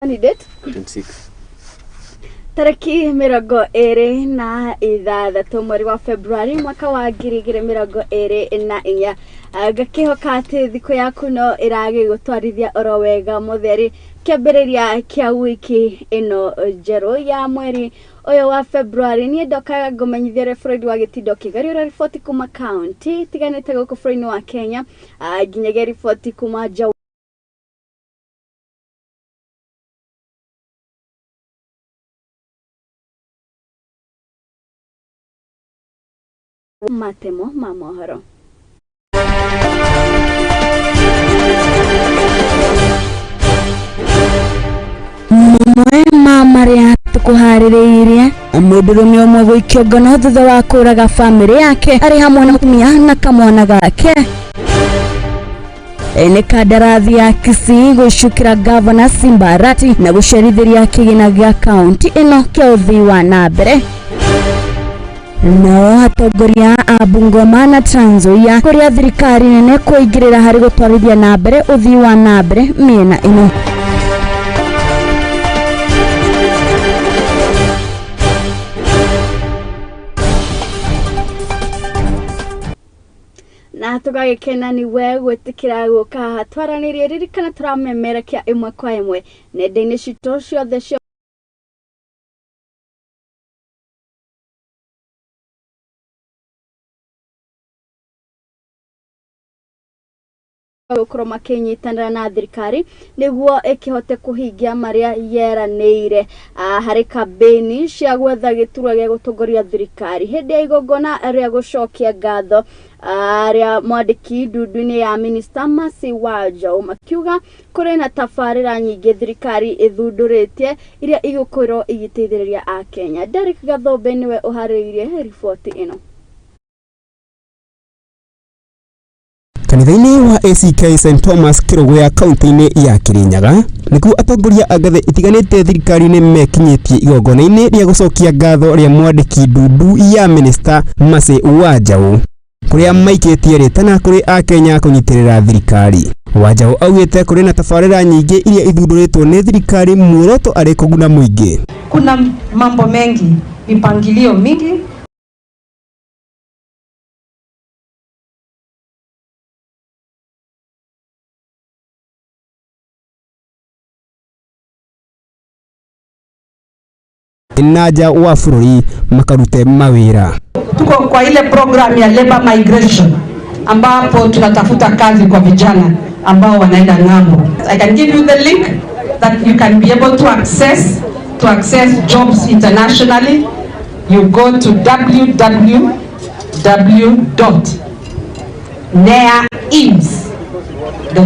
Ni date? 26. Tarĩki 26 mweri wa Februari mwaka wa 2024. Ngakĩhoka atĩ thikũ yaku no ĩragĩgũtwarithia oro wega mũtheri kĩambĩrĩria kĩa wiki ĩno njerũ ya mweri ũyũ wa Februari. Niĩ ndokaga ngũmenyithia ũrĩa bũrũri wa gĩtindo kĩgerio ũrĩa riboti kuma kaunti itiganĩte gũkũ bũrũri-inĩ wa Kenya, nginyagia riboti kuma nja matemo ma mohoro. Mamwe ma marĩa tũkũharĩrĩirie: mũndũrũme ũmwe gũikio ngono thutha wa kũraga bamĩrĩ yake arĩ hamwe na mũtumia na kamwana gake. Nĩ kandarathi ya Kisii gũcukĩra gavana Simba Arati na gũcerithĩria kĩgĩna gĩa kaunti ĩno kĩa ũthii wa na mbere. Nao atongoria a Bungoma na Trans Nzoia kũrĩa thirikari nene kũingĩrĩra harĩ gũtwarithia na mbere ũthii wa na mbere mĩena ĩno. Na tũgagĩkena nĩ we gwĩtĩkĩra gũka haha twaranĩrie. Ririkana tũramemerekia ĩmwe kwa ĩmwe nenda-inĩ citũ ciothe cia gũkorwo makĩnyitanĩra na thirikari nĩguo ĩkĩhote kũhingia marĩa yeranĩire harĩ kambĩini cia gwetha gĩturwa gĩa gũtongoria thirikari. Hĩndĩ ya igongona rĩa gũcokia ngatho rĩa mwandĩki ndundu-inĩ ya minista Mercy Wanjaũ, makiuga kũrĩ na tabarĩra nyingĩ thirikari ĩthundũrĩtie iria igũkorwo igĩteithĩrĩria Akenya. Derrick Gathombe nĩwe ũharĩrĩirie riboti ĩno. Kanitha-inĩ wa ACK St Thomas Kĩrũgũya kaunti-inĩ ya Kirinyaga nĩkuo atongoria a ngathĩ itiganĩte thirikari-inĩ mekinyĩtie igongona-inĩ rĩa gũcokia ngatho rĩa mwandĩki ndundu ya minista Mercy Wanjaũ, kũrĩa maikĩtie rĩtana kũrĩ Akenya kũnyitĩrĩra thirikari. Wanjaũ augĩte kũrĩ na tabarĩra nyingĩ iria ithundũrĩtwo nĩ thirikari, muoroto arĩ kũguna mũingĩ. Kuna mambo mengi, mipangilio mingi. Na nja wa bũrũri makarute mawĩra. Tuko kwa ile program ya labor migration ambapo tunatafuta kazi kwa vijana ambao wanaenda ng'ambo. I can give you the link that you can be able to access jobs internationally. You go to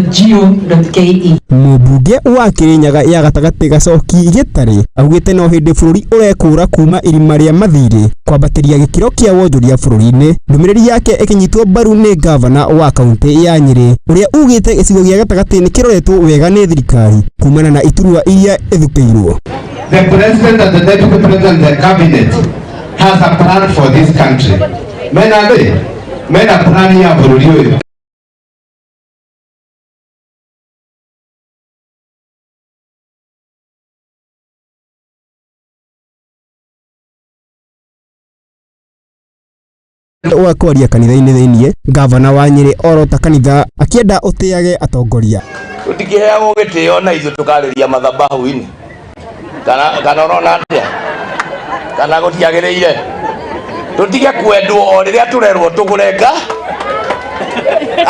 www.neaims.go.ke. Mũmbunge wa Kirinyaga ya gatagatĩ Gacoki Gĩtarĩ augĩte no hĩndĩ bũrũri ũrekũra kuma irima rĩa mathirĩ kwambatĩria gĩkĩro kĩa wonjoria bũrũri-inĩ. Ndũmĩrĩri yake ĩkĩnyitwo mbaru nĩ ngavana wa kaunti ya Nyĩrĩ ũrĩa ugĩte gĩcigo gĩa gatagatĩ nĩ kĩroretwo wega nĩ thirikari kumana na iturwa iria ĩthukĩirwo. The president and the deputy president and the cabinet has a plan for this country. Mena thĩ, mena plan ya bũrũri ũyũ. Wa kwaria kanitha-inĩ thĩiniĩ, ngavana wa Nyĩrĩ orota kanitha akĩenda ũtĩage atongoria. Tũtikĩheagwo gĩtĩo na ithuĩ tũkarĩria mathabahu-inĩ, kana ũrona atĩa? Kana gũtiagĩrĩire tũtige kwendwo o rĩrĩa tũrerwo tũgũre nga?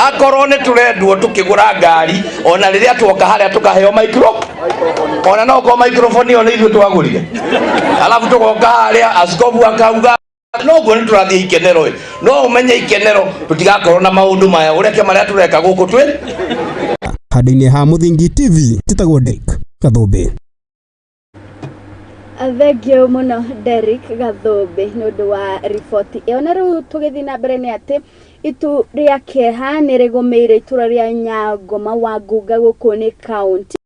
Akorwo nĩ tũrendwo tũkĩgũra ngari, ona rĩrĩa tuoka harĩa tũkaheo micro, ona no korwo microphone ĩyo nĩ ithuĩ twagũrire, alafu tũgoka harĩa askobu akauga noguo nĩ tũrathiĩ ikenero ĩ, no ũmenye ikenero tũtigakorwo na maũndũ maya ũreke marĩa tũreka gũkũ twĩ Handũ-inĩ ha Mũthingi TV, njĩtagwo Derrick Gathũmbĩ. Thengio mũno Derrick Gathũmbĩ nĩ ũndũ wa riboti ĩyo. Na rĩu tũgĩthiĩ na mbere nĩ atĩ itu rĩa kĩeha nĩ rĩgũmĩire itũra rĩa Nyangoma wa Ngunga gũkũ nĩ kaunti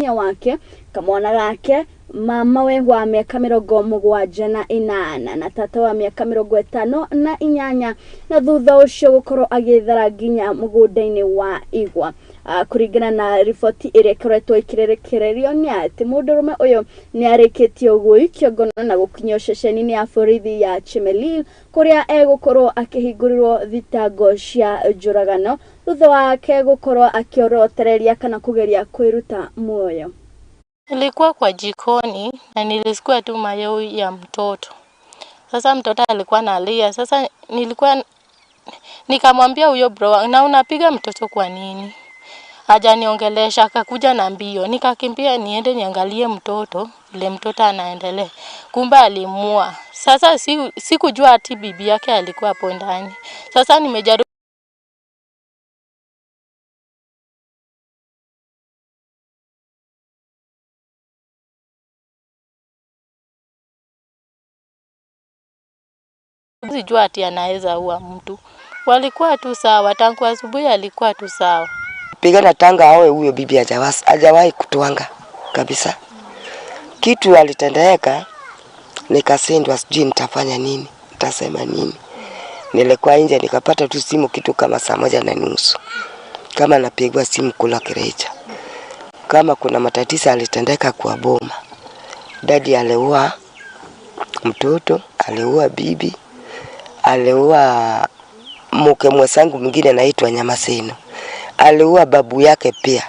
Mũtumia wake, kamwana gake, mamawe wa mĩaka 78 na tata wa mĩaka 58, na thutha ũcio gũkorwo agĩthara nginya mũgũnda-inĩ wa igwa. Kũringana na riboti ĩrĩa ĩkoretwo ĩkĩrekererio nĩ atĩ mũndũrũme ũyũ nĩ arĩkĩtie gũikio ngono na gũkinyio ceceni-inĩ ya borithi ya Chemelil kũrĩa egũkorwo akĩhingũrĩrwo thitango cia njũragano thutha wake gũkorwo akĩorotereria kana kũgeria kwĩruta muoyo. Nilikuwa kwa jikoni na nilisikia tu mayowe ya mtoto. Sasa mtoto alikuwa analia. Sasa nilikuwa nikamwambia huyo bro, na unapiga mtoto kwa nini? Hajaniongelesha, akakuja na mbio. Nikakimbia niende niangalie mtoto, ile mtoto anaendelea. Kumbe alimua. Sasa sikujua ati bibi yake alikuwa hapo ndani. Sasa nimejaribu sijua ati anaweza ua mtu. Walikuwa tu sawa, tangu asubuhi alikuwa tu sawa. Pigana tanga awe huyo bibi hajawahi kutuanga kabisa. Kitu alitendeka nikasindwa, sijui nitafanya nini, nitasema nini. Nilikuwa nje nikapata tu simu kitu kama 1:30. Kama napigwa simu kula Kirecha. Kama kuna matatizo alitendeka kwa boma. Dadi aliua mtoto, aliua bibi, aliua mke mwenzangu mwingine anaitwa Nyamaseno. Aliua babu yake pia.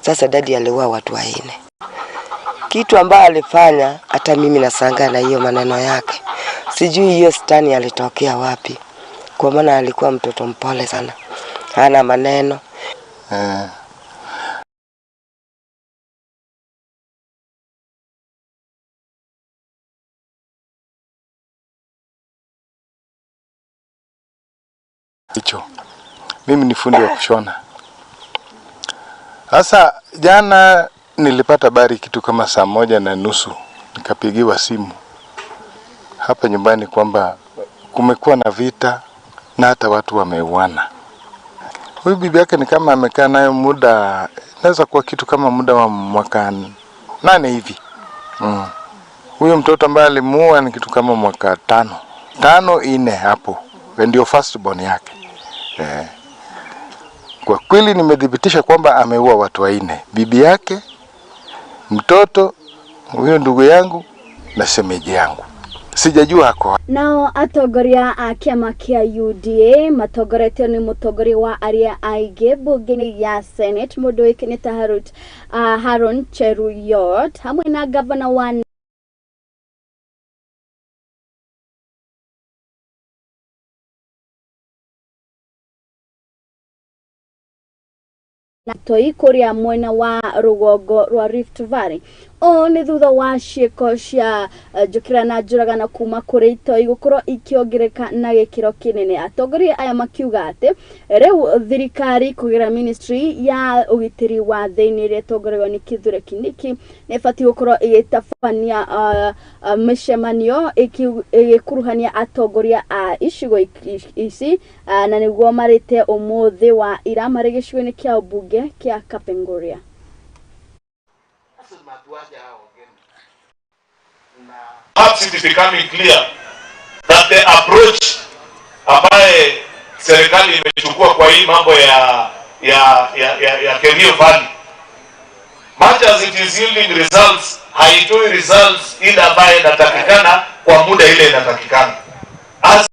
Sasa dadi aliua watu wanne. Kitu ambayo alifanya hata mimi nashangaa na hiyo maneno yake. Sijui hiyo stani alitokea wapi. Kwa maana alikuwa mtoto mpole sana. Hana maneno. Hicho. Mimi ni fundi wa kushona. Sasa jana nilipata habari kitu kama 1:30, nikapigiwa simu hapa nyumbani kwamba kumekuwa na vita na hata watu wameuana. Huyu bibi yake ni kama amekaa nayo muda, inaweza kuwa kitu kama muda wa mwaka 8 hivi. Huyu mtoto ambaye alimuua ni kitu kama mwaka 5. 5 4 hapo. Ndio first born yake. Kwa kweli nimedhibitisha kwamba ameua watu 4. Bibi yake, mtoto, huyo ndugu yangu na shemeji yangu. Sijajua ako. Nao atongoria a kĩama kĩa UDA matongoretio nĩ mũtongoria wa arĩa aingĩ mbunge-inĩ ya Senate mũndũ ũĩkaine ta Haron Cheruiyot hamwe na gavana wa Toi kũrĩa mwena wa rũgongo rwa Rift Valley. Ũũ nĩ thutha wa ciĩko cia njũkĩra na njũragano kuma kũrĩ itoi gũkorwo ikĩongereka na gĩkĩro kĩnene. Atongoria aya makiuga atĩ rĩu thirikari kũgerera ministry ya ũgitĩri wa thĩinĩ ĩrĩa ĩtongoragio nĩ Kithure Kindiki nĩ ĩbatiĩ gũkorwo ĩgĩtabania mĩcemanio ĩgĩkuruhania atongoria a icigo ici, na nĩguo marĩte ũmũthĩ wa ira marĩ gĩcigo-inĩ kĩa ũmbunge kĩa Kapenguria. Perhaps it is becoming clear that the approach ambaye serikali imechukua kwa hii mambo ya Kerio Valley, much as it is yielding results, haitoi results ile ambaye inatakikana kwa muda ile inatakikana. As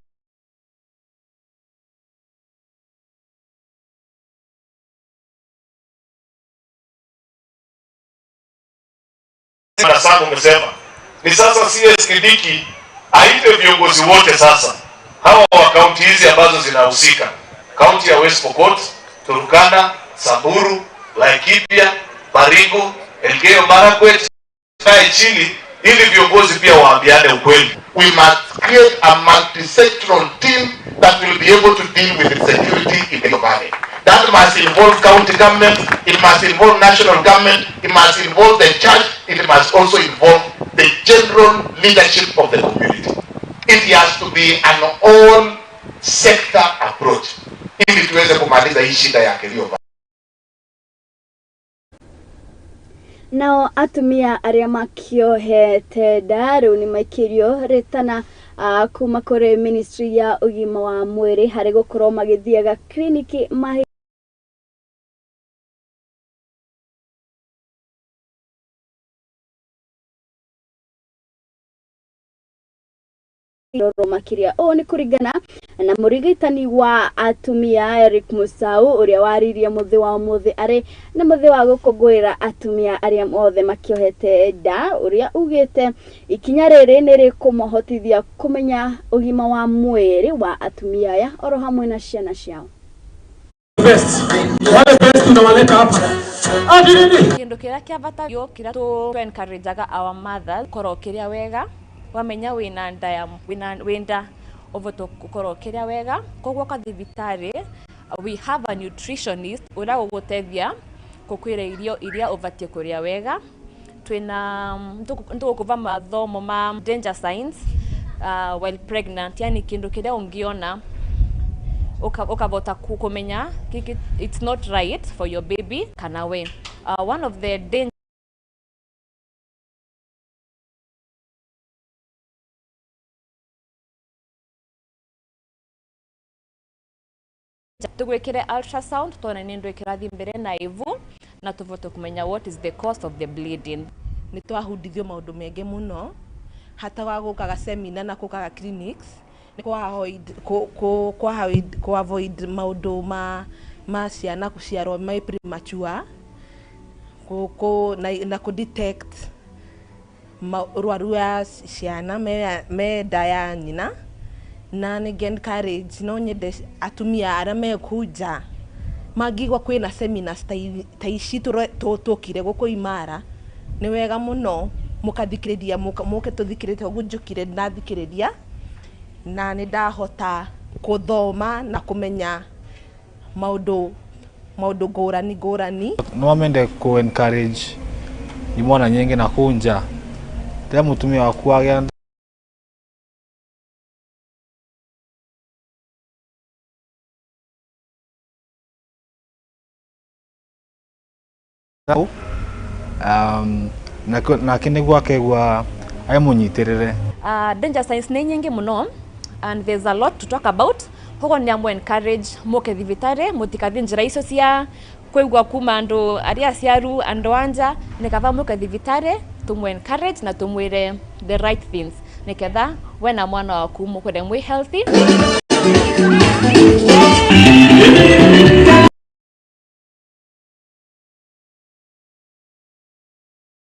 sana umesema ni sasa CS Kindiki aite viongozi wote sasa hawa wa kaunti hizi ambazo zinahusika, kaunti ya West Pokot, Turkana, Samburu, Laikipia, Baringo, Elgeyo Marakwet, kae chini ili viongozi pia waambiane ukweli. We must create a multi-sectoral team that will be able to deal with insecurity in the valley. That must involve county government, it must involve national government, it must involve the church, it must also involve the general leadership of the community. It has to be an all-sector approach ili tuweze kumaliza hii shida ya Kerio Valley. Nao atumia arĩa makĩohete nda rĩu nĩ maikĩrio rĩtana kuma kũrĩ ministry ya ũgima wa mwĩrĩ harĩ gũkorwo magĩthiaga kiriniki mahinda makĩria. Ũũ nĩ kũringana na mũrigitani wa atumia Eric Musau ũrĩa waririe mũthĩ wa ũmũthĩ arĩ na mũthĩ wa gũkũngũĩra atumia arĩa othe makĩohete nda, ũrĩa ugĩte ikinya rĩrĩ nĩ rĩkũmahotithia kũmenya ũgima wa mwĩrĩ wa atumia aya oro hamwe na ciana ciao. Best. Wale best tunawaleta hapa. Ati nini? Kindu kiria kia bata gio kiria tu encourageaga our mothers korwo kiria wega wamenya wina nda ya wina winda uvoto gukorwo kiria wega koguo ka thibitari we have a nutritionist uria ugutethia kukwira irio iria ubatie kuria wega. Twina ndugukuva mathomo ma danger signs while pregnant, yani kindu kiria ungiona ukavota kumenya it's not right for your baby kana we. One of the danger tugwikire ultrasound tone ni ndu ikirathi mbere na ivu na tuvote kumenya what is the cause of the bleeding. Ni twahundithio maundu menge muno hata wa gukaga seminar na gukaga clinics ni ku avoid maundu ma ciana guciarwo mai premature na ku detect rwaru ya ciana me nda ya nyina. Na nĩ encourage no nyende atumia arĩa me kũu nja mangĩigua kwĩna seminars ta ici tũkire gũkũ Imara nĩ wega mũno mũkathikĩrĩria mũke tũthikĩrĩrie ũguo njũkire ndathikĩrĩria na nĩ ndahota kũthoma na kũmenya maũndũ ngũrani ngũrani. No amende ku encourage imwana nyingi na kũu nja rĩrĩa mũtumia waku agĩa nake nĩguo akegua amunyitĩrĩre. Danger signs nĩ nyingĩ mũno and there's a lot to talk about. Koguo nĩ amũ encourage mũke thibitarĩ mũtikathi njĩra icio cia kũigua kuma andũ arĩa aciaru andũ anja nĩ kaba mũke thibitarĩ tũmũ encourage na tũmwĩre the right things nĩketha we na mwana waku mũkũre mwĩ healthy.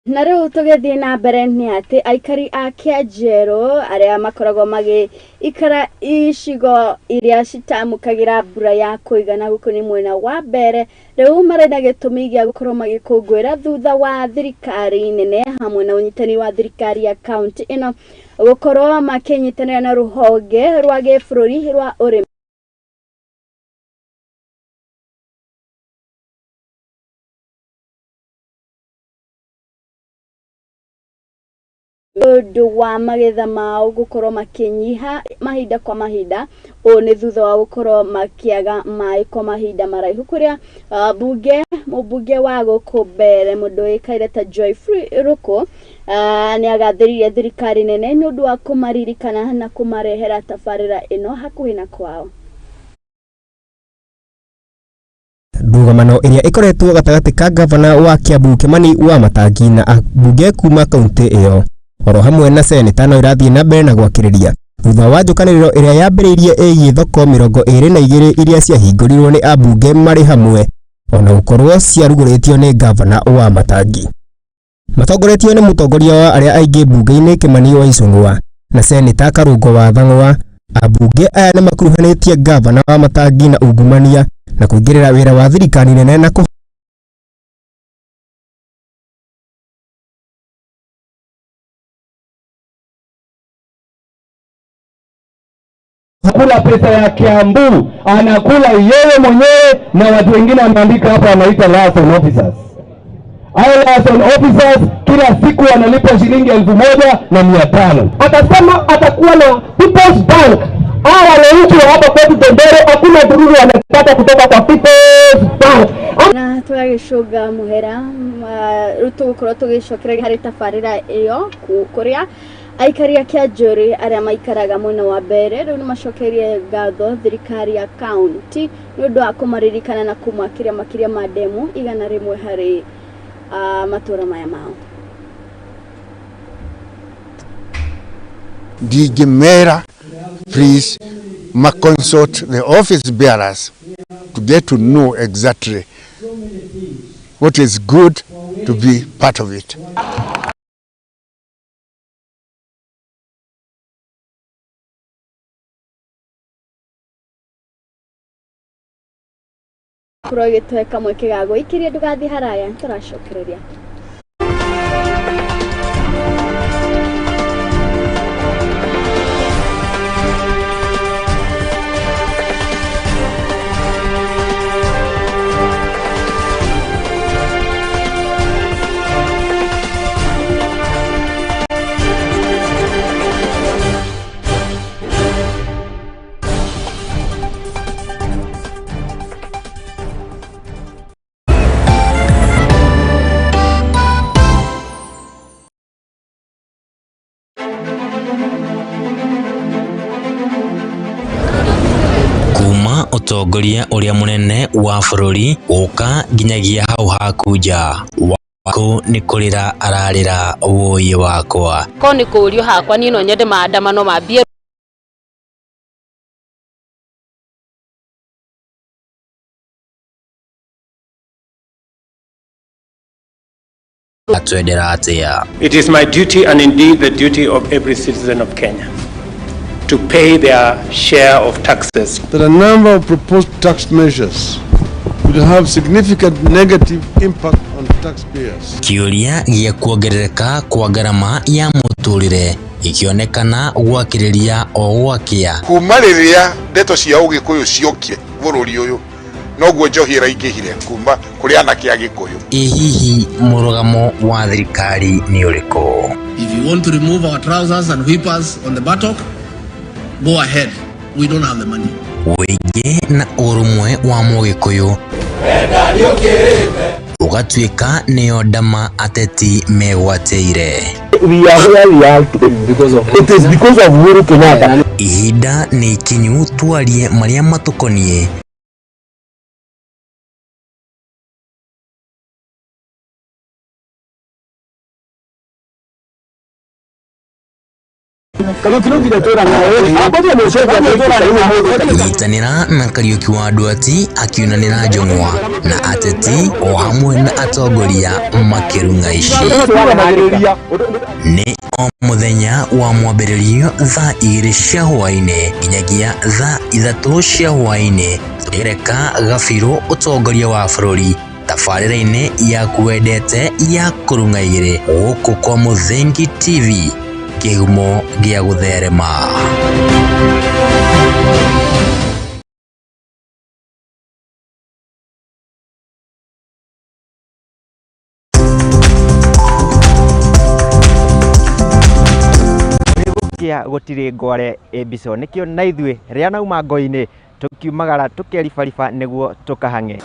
Na rĩu tũgĩthiĩ na mbere nĩ atĩ aikari a Kĩanjerũ arĩa makoragwo magĩikara icigo iria citamũkagĩra mbura ya kũigana gũkũ nĩ mwena wa mbere rĩu marĩ na gĩtũmi gĩa gũkorwo magĩkũngũĩra thutha wa thirikari nene hamwe na ũnyitani wa thirikari ya kaunti ĩno gũkorwo makĩnyitanĩra na rũhonge rwa gĩbũrũri rwa ũrĩmi. Ũndũ wa magetha mao gũkorwo makĩnyiha mahinda kwa mahinda ũũ nĩ thutha wa gũkorwo makĩaga maĩ kwa mahinda maraihu kũrĩa mũmbunge wa gũkũ mbere mũndũ ũĩkaine ta Joyfree Ruku nĩ agathĩrĩirie thirikari nene nĩ ũndũ wa kũmaririkana na kũmarehera tabarĩra ĩno hakuhĩ na kwao. Ndũgamano ĩrĩa ĩkoretwo gatagatĩ ka gavana wa Kiambu Kimani wa Matangi na ambunge kuma kaunti ĩyo oro hamwe na seneta no irathiĩ na mbere na gwakĩrĩria thutha wa njũkanĩrĩro ĩrĩa yambĩrĩirie ĩgiĩ thoko 22 iria ciahingũrirwo nĩ ambunge marĩ hamwe ona gũkorwo ciarugũrĩtio nĩ gavana wa Matangi. Matongoretio nĩ mũtongoria wa arĩa aingĩ mbunge-inĩ Kimani wa Ichung'wa na seneta Karungo wa Thang'wa, ambunge aya nĩ makuruhanĩtie gavana wa Matangi na ungumania na kũingĩrĩra wĩra wa thirikari nene na kula pesa ya Kiambu anakula yeye mwenyewe na watu wengine wameandika hapa wanaita liaison officers. Hao liaison officers kila siku wanalipwa shilingi 1,500. Akasema atakuwa na People's Bank. Hawa wananchi wa hapa kwetu Tembere hakuna dhururu wanapata kutoka kwa People's Bank. Na Tũgĩcũnga mũhera, rĩu tũgũkorwo tũgĩcokereria harĩ tabarĩra ĩyo kũrĩa aikari a Kĩanjũrĩ arĩa maikaraga mwena wa mbere rĩu nĩ macokeirie ngatho thirikari ya kaunti nĩ ũndũ wa kũmaririkana na kũmakĩria makĩria ma ndemu 100 harĩ matũra maya mao. Ndingĩmera please ma consult the office bearers to get to know exactly what is good to be part of it. Korwo gĩtũhe kamweke ga gwĩikĩria, ndũgathiĩ haraya, tũracokereria. Kuma ũtongoria ũrĩa mũnene wa bũrũri gũka nginyagia hau haku nja waku nĩ kũrĩra ararĩra wũi wakwa. Ko nĩ kũũrio hakwa niĩ no nyende maandamano mambie. Atwendera atĩa? It is my duty and indeed the duty of every citizen of Kenya to pay their share of taxes. That a number of proposed tax measures will have significant negative impact on taxpayers. Kĩũria gĩa kuongerereka kwa ngarama ya mũtũrĩre gĩkĩonekana gwakĩrĩria o gwakĩa. Kuma rĩrĩa ndeto cia ũgĩkũyũ ciokire bũrũri ũyũ, noguo njohi ĩraingĩhire kuma kũrĩ anake a Gĩkũyũ. Ĩ hihi mũrũgamo wa thirikari nĩ ũrĩkũ? If you want to remove our trousers and whip us on the buttock, go ahead. We don't have the money. Ũingĩ na ũrũmwe wa mũgĩkũyũ ũgatuĩka nĩyo ndama ateti megwatĩire. We are where we are today because of it is because of Uhuru Kenyatta. Ihinda nĩ ikinyu twarie marĩa matũkoniĩ. Nyitanĩra na Kariũki wa Nduati akiunanĩra njũng'wa na ateti o hamwe na atongoria makĩrung'a ici. Nĩ o mũthenya wa mwambĩrĩrio thaa 2 cia hwaĩ-inĩ nginyagia thaa 3 cia hwaĩ-inĩ tũkĩgereka gabirũ ũtongoria wa bũrũri tabarĩra-inĩ yaku wendete ya kũrung'a igĩrĩ gũkũ kwa Mũthingi TV, kĩhumo gĩa gũtherema. Gũkĩa gũtirĩ ngware ĩmbico, nĩkĩo na ithuĩ rĩa nauma ngo-inĩ tũkiumagara tũkeribariba nĩguo tũkahang'e.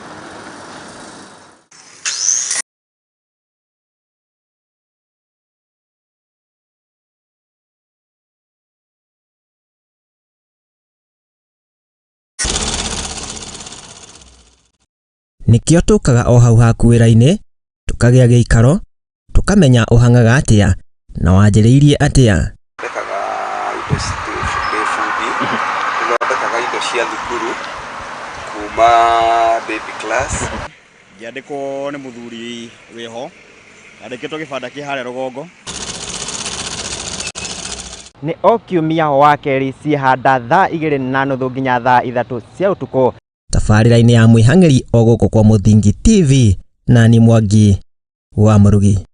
Nĩkĩo tũkaga o hau haku wĩra-inĩ, tũkagĩa gĩikaro, tũkamenya ũhang'aga atĩa na wanjĩrĩirie atĩa. Thondekaga indo ndĩ bundi, nĩthondekaga indo cia thukuru kuma baby class. Ngĩandĩkwo nĩ mũthuri wĩho, andĩkĩtwo gĩbanda kĩ harĩa rũgongo. Nĩ o kiumia wa kerĩ ciĩhanda thaa 2:30 nginya thaa 3 cia ũtukũ. Tabarĩra-inĩ ya mwĩhang'ĩri o gũkũ kwa Mũthingi TV, nani Mwangi wa Mũrugi.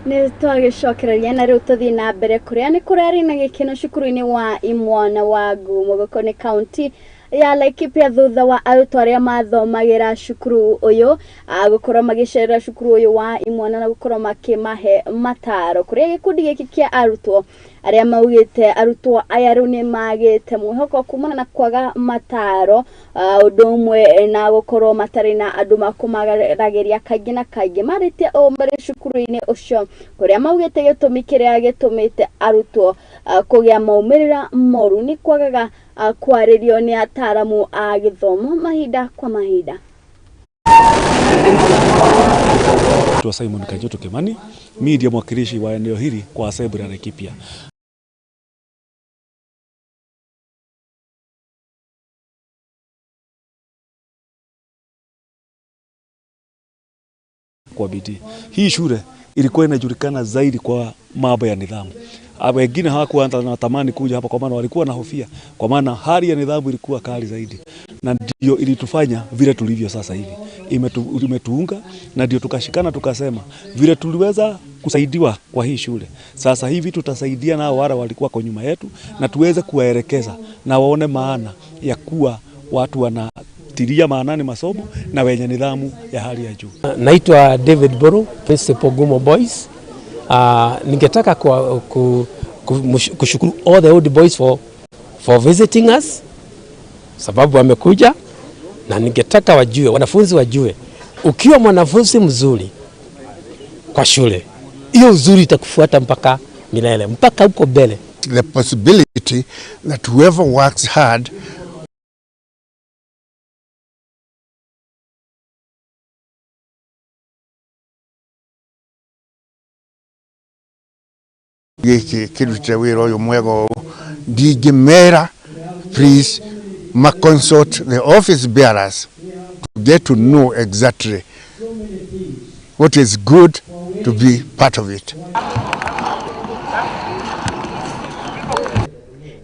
Nĩ twagĩcokereria na rĩu tũthiĩ na mbere kũrĩa nĩ kũrarĩ na gĩkeno cukuru-inĩ wa Imwana wa Ngumo gũkũ nĩ kaunti ya Laikipia thutha wa arutwo arĩa mathomagĩra cukuru ũyũ gũkorwo magĩcerera cukuru ũyũ wa Imwana na gũkorwo makĩmahe mataro kũrĩa gĩkundi gĩkĩ kĩa arutwo arĩa maugĩte arutwo aya rĩu nĩ magĩte mwĩhoko kumana na kwaga mataro, ũndũ ũmwe na gũkorwo matarĩ na andũ makũmageragĩria kaingĩ na kaingĩ. Marĩtie ũũ marĩ cukuru-inĩ ũcio kũrĩa maugĩte gĩtũmi kĩrĩa gĩtũmĩte arutwo kũgĩa maumĩrĩra moru nĩ kwagaga kwarĩrio nĩ ataramu a gĩthomo mahinda kwa mahinda. Naitwa Simon Kanjoto Kimani, mimi ndiye mwakilishi wa eneo hili kwa assembly ya Laikipia. Kwa bidii. Hii shule ilikuwa inajulikana zaidi kwa mambo ya nidhamu. Wengine hawakuwa wanatamani kuja hapa kwa maana walikuwa na hofia, kwa maana hali ya nidhamu ilikuwa kali zaidi, na ndio ilitufanya vile tulivyo sasa hivi. Imetuunga na ndio tukashikana tukasema vile tuliweza kusaidiwa kwa hii shule, sasa hivi tutasaidia nao wale walikuwa kwa nyuma yetu, na tuweze kuwaelekeza na waone maana ya kuwa watu wanatilia maanani masomo na wenye nidhamu ya hali ya juu. Naitwa David Boru, Principal Gumo Boys. Ningetaka kushukuru all the old boys for visiting us, sababu wamekuja, na ningetaka wajue, wanafunzi wajue, ukiwa mwanafunzi mzuri kwa shule, hiyo uzuri itakufuata mpaka milele, mpaka huko mbele. The possibility that whoever works hard gĩkĩ kĩrutĩte wĩra ũyũ mwega ũũ, ndingĩmera please ma consult the office bearers to get to know exactly what is good to be part of it.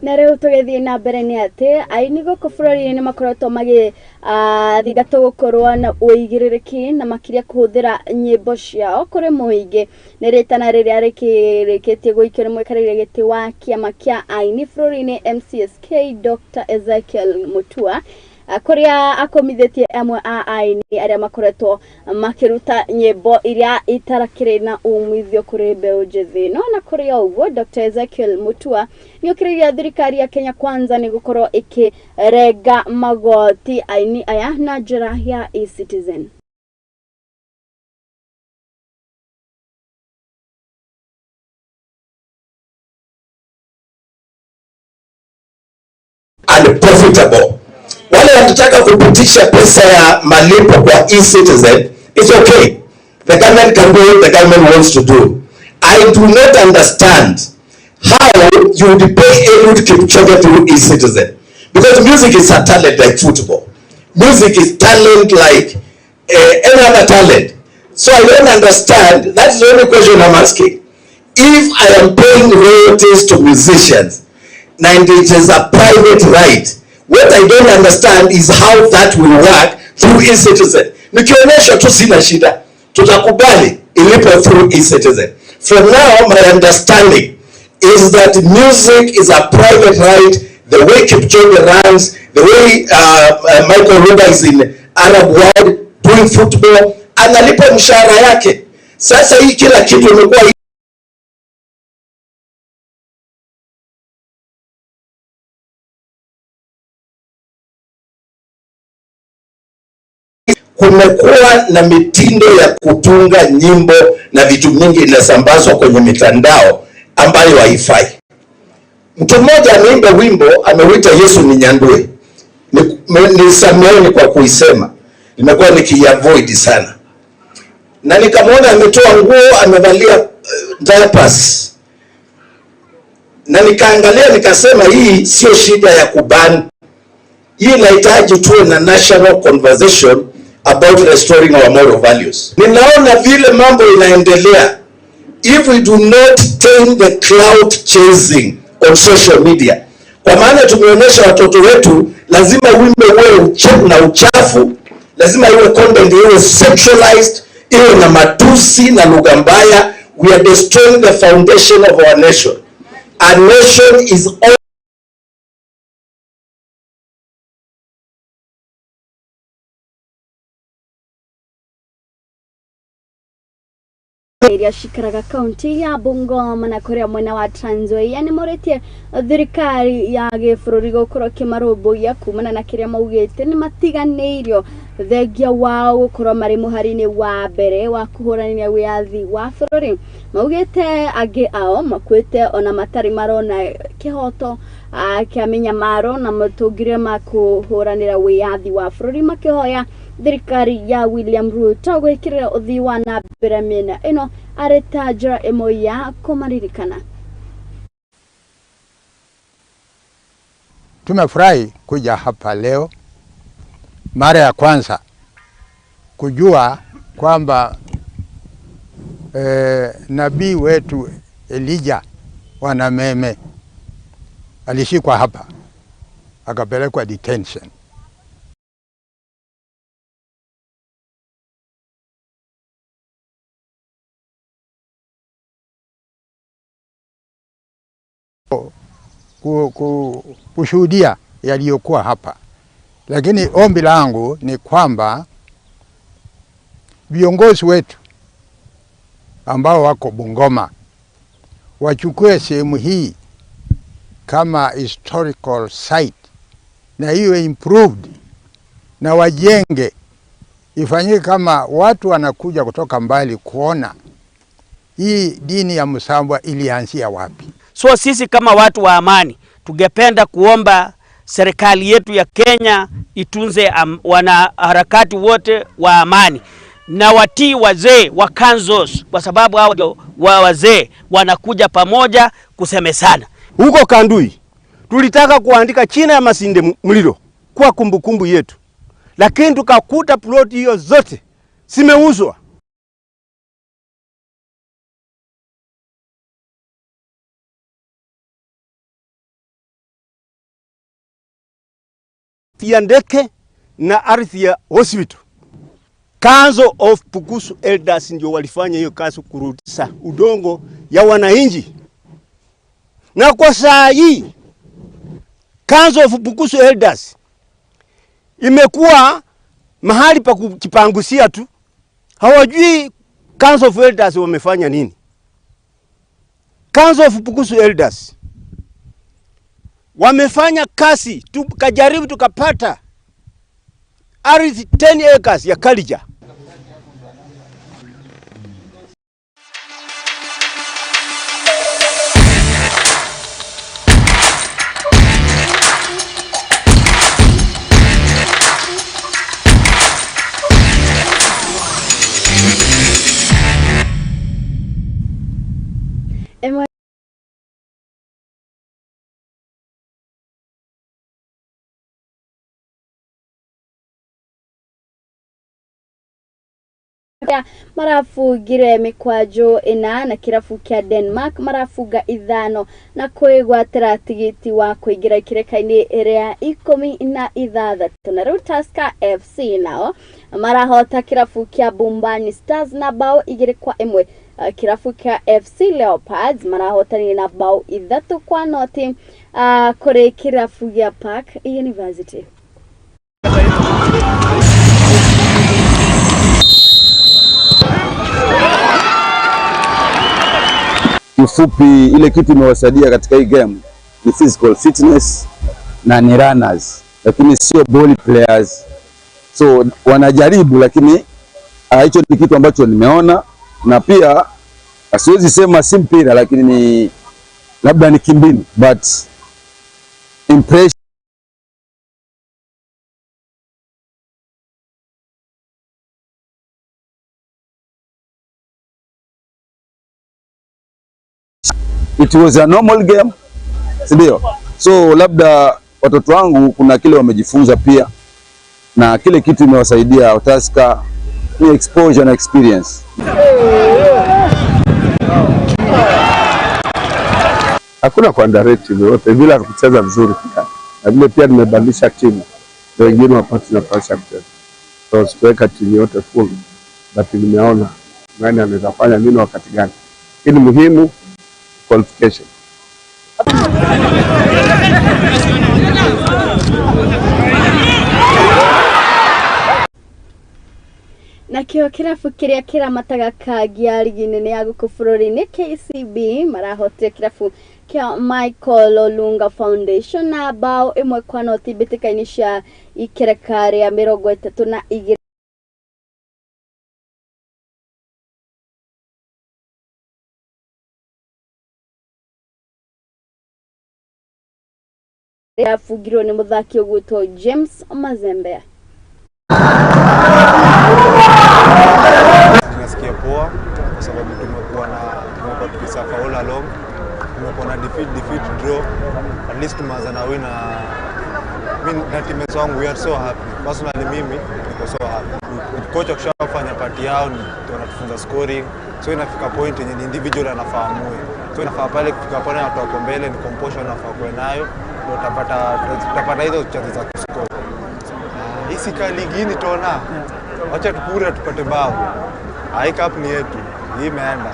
Na rĩu tũgĩthiĩ na mbere nĩ atĩ aini gũkũ bũrũri-inĩ nĩ makoretwo magĩthingatwo gũkorwo na ũigĩrĩrĩki na makĩria kũhũthĩra nyĩmbo ciao kũrĩ mũingĩ. Nĩ rĩtana rĩrĩa rĩkĩrĩkĩtie gũikio nĩ mũikarĩri gĩtĩ wa kĩama kĩa aini bũrũri-inĩ MCSK Dr. Ezekiel Mutua, kũrĩa akomithĩtie amwe a aini arĩa makoretwo makĩruta nyĩmbo iria itarakĩrĩ na umithio kũrĩ mbeũ njĩthĩ. No na kũrĩ o ũguo, Dr. Ezekiel Mutua nĩokĩrĩirie thirikari ya Kenya Kwanza nĩ gũkorwo ĩkĩrenga magoti aini aya na njĩra ya eCitizen. And profitable. Wale wanataka kupitisha pesa ya malipo kwa eCitizen, it's okay. The government can do what the government wants to do. I do not understand how you would pay Eliud Kipchoge through eCitizen. Because music is a talent like football. Music is talent like any other talent. So I don't understand. That's the only question I'm asking. If I am paying royalties to musicians, and it is a private right, what I don't understand is how that will work through eCitizen. Nikionyesha tu sina shida, tutakubali ilipo through eCitizen. For now, my understanding is that music is a private right. The way Kipchoge runs, the way Michael Ruba is in Arab world doing football, analipa mshahara yake. Sasa hii kila kitu imekuwa kumekuwa na mitindo ya kutunga nyimbo na vitu mingi inasambazwa kwenye mitandao ambayo haifai. Mtu mmoja ameimba wimbo ameuita Yesu ni nyandue. Nisameheni kwa kuisema, nimekuwa nikiavoid sana. Na nikamwona ametoa nguo, amevalia diapers. Na nikaangalia nikasema hii sio shida ya kuban. Hii inahitaji tuwe na national conversation about restoring our moral values. Ninaona vile mambo inaendelea, if we do not tame the clout chasing on social media, kwa maana tumeonyesha watoto wetu lazima wimbo uwe na uchafu, lazima iwe content iwe sexualized, iwe na matusi na lugha mbaya. We are destroying the foundation of our nation. A nation is Iria cikaraga kaunti ya Bungoma na kuria mwena wa Trans Nzoia nĩ morĩtie thirikari ya gĩbũrũri gũkorwo ĩkĩmarũmbũiya kumana na kĩrĩa maugĩte nĩ matiganĩirio thengia wao gũkorwo marĩ mũhari-inĩ wa mbere wa kũhũranĩra wĩyathi wa bũrũri. Maugĩte angĩ ao makuĩte ona matarĩ marona kĩhoto kĩa mĩnyamaro na matũngire ma kũhũranĩra wĩyathi wa bũrũri, makĩhoya thirikari ya William Ruto gwĩkĩrĩra ũthii wa na mbere mĩena ĩno arĩ ta njĩra ĩmwe ya kũmaririkana. Tumefurahi kuja hapa leo mara ya kwanza kujua kwamba nabii wetu Elijah Wanameme alishikwa hapa akapelekwa detention. Kushuhudia yaliyokuwa hapa. Lakini ombi langu ni kwamba viongozi wetu ambao wako Bungoma wachukue sehemu hii kama historical site na iwe improved na wajenge, ifanyike kama watu wanakuja kutoka mbali kuona hii dini ya Msambwa ilianzia wapi. So sisi kama watu wa amani tungependa kuomba serikali yetu ya Kenya itunze wanaharakati wote wa amani na watii wazee wa councils, kwa sababu hao wazee wanakuja pamoja kusemesana. Huko Kandui tulitaka kuandika china ya Masinde Muliro kwa kumbukumbu yetu, lakini tukakuta plot hiyo zote zimeuzwa. Ya ndeke na ardhi ya hospital. Council of Bukusu Elders ndio walifanya hiyo kazi kurudisha udongo ya wananchi. Na kwa saa hii Council of Bukusu Elders imekuwa mahali pa kujipangusia tu. Hawajui Council of Elders wamefanya nini. Council of Bukusu Elders wamefanya kazi, tukajaribu tukapata ardhi 10 acres ya Kalija. Marabungire mikwaju ina na kirabu kia Denmark marabunga 5 na kwigwatira tigiti wa kuingira ikireka-ini ria 16. Na riu Tusker FC nao marahota kirabu kia Bumbani Stars na bao 2-1. Kirabu kia FC Leopards marahotanire na bao 3-0 kuri kirabu gia Park University. Kifupi ile kitu imewasaidia katika hii game ni physical fitness na ni runners, lakini sio ball players. So wanajaribu, lakini hicho ni kitu ambacho nimeona, na pia siwezi sema si mpira, lakini ni labda ni kimbinu, but impression it was a normal game, sindio? So labda watoto wangu kuna kile wamejifunza pia, na kile kitu imewasaidia Tusker ni exposure na experience. Hakuna kuandarate timu yote bila kucheza vizuri pia. Na vile pia nimebadilisha timu, wengine wapate nafasi ya kucheza. So sikuweka timu yote full, but nimeona nani anaweza fanya nini wakati gani. Lakini muhimu qualification. Nakĩo kĩrabu kĩrĩa kĩramataga kangi ya rigi nene ya gũkũ bũrũri-inĩ KCB marahotire kĩrabu kĩa Michael Olunga Foundation na bao 1-0 mbĩtĩka-inĩ cia ikereka rĩa 32. Yabungirwo nĩ mũthaki ũgwĩtwo James Mazembe. Tunasikia poa kwa sababu tumekuwa tukisuffer all along, tumekuwa na defeat draw, at least tumeanza na win na mimi na teammates wangu, we are so happy. Personally mimi niko so happy. Coach akishafanya part yao ni wanatufunza scoring, so inafika point yenye ni individual anafaa amue. So inafaa pale kufika pale watu wako mbele ni composure anafaa kuwe nayo, ndio utapata hizo chances za kuscore. Hii si ligi ni tona. Wacha tupure tupate bao. Hii cup ni yetu. Hii imeenda.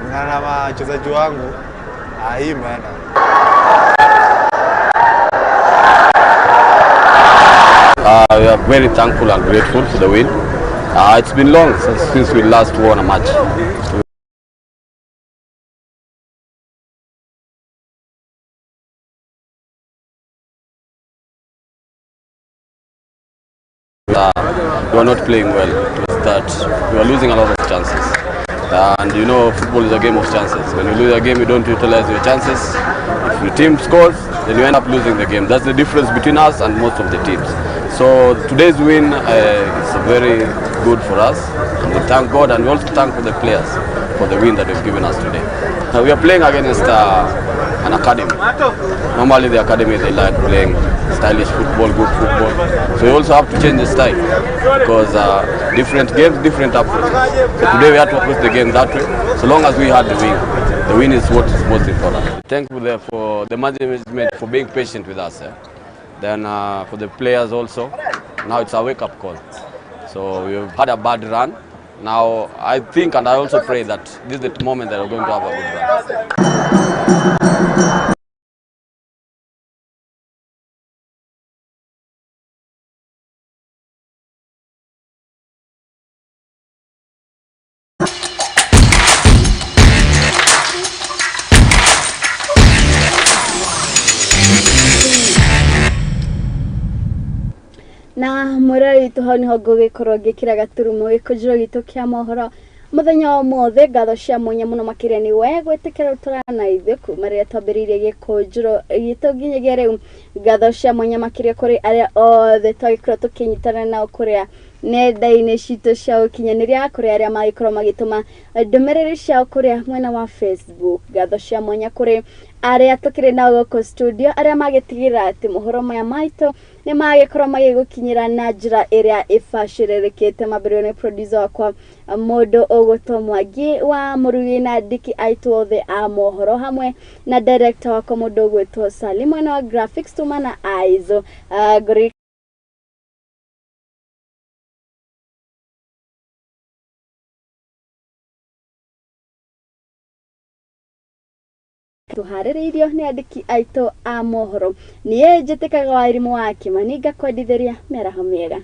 Nina wachezaji wangu. Hii imeenda. We are very thankful and grateful for the win. It's been long since we last won a match. We were not playing well. It was that we were losing a lot of chances. And you know, football is a game of chances. When you lose a game, you don't utilize your chances. If your team scores, then you end up losing the game. That's the difference between us and most of the teams. So today's win is very good for us. And we thank God, and we also thank the players for the win that they've given us today. Now we are playing against an academy. Normally the academy, they like playing stylish football, good football. So you also have to change the style because different games, different approaches. So today we had to approach the game that way. So long as we had the win is what is most important. Thankful for the management for being patient with us. Then for the players also. Now it's a wake-up call. So we've had a bad run. Now I think, and I also pray that this is the moment that we're going to have a good run. Na mwĩrori witũ hau nĩho ngũgĩkorwo ngĩkĩra gaturumo gĩkũnjĩro gitũ kĩa mohoro mũthenya wa ũmũthĩ. Ngatho cia mwanya mũno makĩria nĩ we gwĩtĩkĩra ũtũrana na ithuĩ kuma rĩrĩa twambĩrĩirie gĩkũnjĩro gitũ nginyagia rĩu. Ngatho cia mwanya makĩria kũrĩ arĩa othe twagĩkorwo tũkĩnyitana nao kũrĩa nenda-inĩ citũ cia ũkinyanĩria, kũrĩ arĩa magĩkorwo magĩtũma ndũmĩrĩri ciao kũrĩa mwena wa Facebook. Ngatho cia mwanya kũrĩ arĩa tũkĩrĩ nao gũkũ studio, arĩa magĩtigĩrĩra atĩ mohoro maya maitũ nĩ magĩkorwo magĩgũkinyĩra na njĩra ĩrĩa ĩbacĩrĩrĩkĩte. Mambĩrĩrio nĩ producer wakwa mũndũ ũgũtwo Mwangi wa Mũrugi na andĩki aitũ othe a mohoro, hamwe na director wakwa mũndũ ũgwĩtwo Salim, mwena wa graphics tuma na Aizo. Ngũri tuharĩrĩirio nĩ andĩki aitũ a mohoro. Niĩ njĩtĩkaga wa Irimũ wa Kĩmani, ngakwendithĩria mĩaraho mĩega.